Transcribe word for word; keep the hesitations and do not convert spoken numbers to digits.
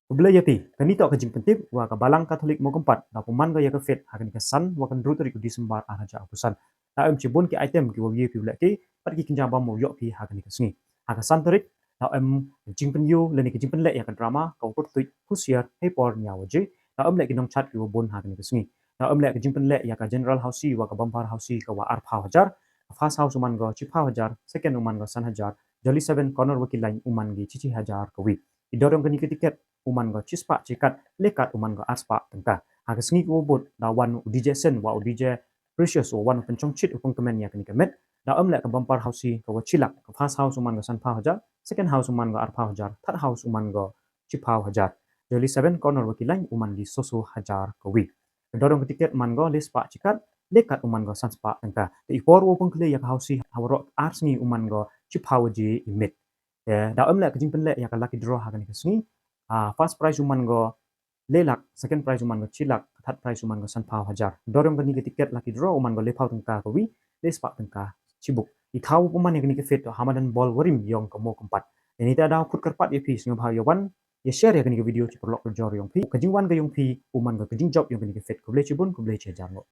Khublei ya phi, kani toh ka jingpyntip wa ka Balang Katholik Mawkyrpad, da pynman ko ya ka fete ha kani ka san wa ka ynru tarik u December ar hajar arphaw san. Da em chibun ki item ki wa ye phi u lehke, pat ki kynja bam wow yoh phi ha kani ka sngi. Ha ka san tarik, da em jingpynyoo lane ka jingpynleh ya ka drama ka wa pyrtuid Husiar Hei Por Ñiaw Waje. Da em leh ki nongchat ki wa bun ha kani ka sngi. Da em leh ka jingpynleh ya ka general housie wa ka bumper housie ka wa arphaw hajar. First house u man ko chiphaw hajar, second u man ko san hajar, Jolly Seven Corner wa ki line u man ki chichi hajar kawi. I dor yong kani ka ticket u man ko chispah chi kat, le kat u man ko arspah tyngka. Ha ka sngi ka wa bud, da wan u DJ Sen wa u DJ Precious wa wan u pynchongchit u pynkmen ya kani ka met. Da em leh ka bumper housie ka wa chi lak, ka first house u man ko sanphaw hajar, second house u man ko arphaw hajar, third house u man ko chiphaw hajar. Jolly Seven Corner wa ki line u man ki soso hajar kawi. Ka dor yong ka ticket man ko le spah chi kat, le kat u man ko san spah tyngka. Te i por wow pynkhleh ya ka housie ha waroh ar sngi u man ko chiphaw waje i mit. Te da em leh ka jingpynleh ya ka lucky draw ha kani ka sngi. Ah, first prize u man ko le lak, second prize u man ko chi lak, third prize u man ko sanphaw hajar. Dor yong kani ka ticket lucky draw u man ko lephaw tyngka kawi, le spah tyngka chibuk. I thaw pynman ya kani ka fete toh ha madan Ball Warim yong ka Mawkyrpad. Te ini te da khut kyrpad ya phi, sngewbha ya wan, ya share ya kani ka video chi paralok parajor yong phi. Ka jingwan ka yong phi u man ko ka jingjop yong kani ka fete. Khublei chibun, khublei chi hajar ngut.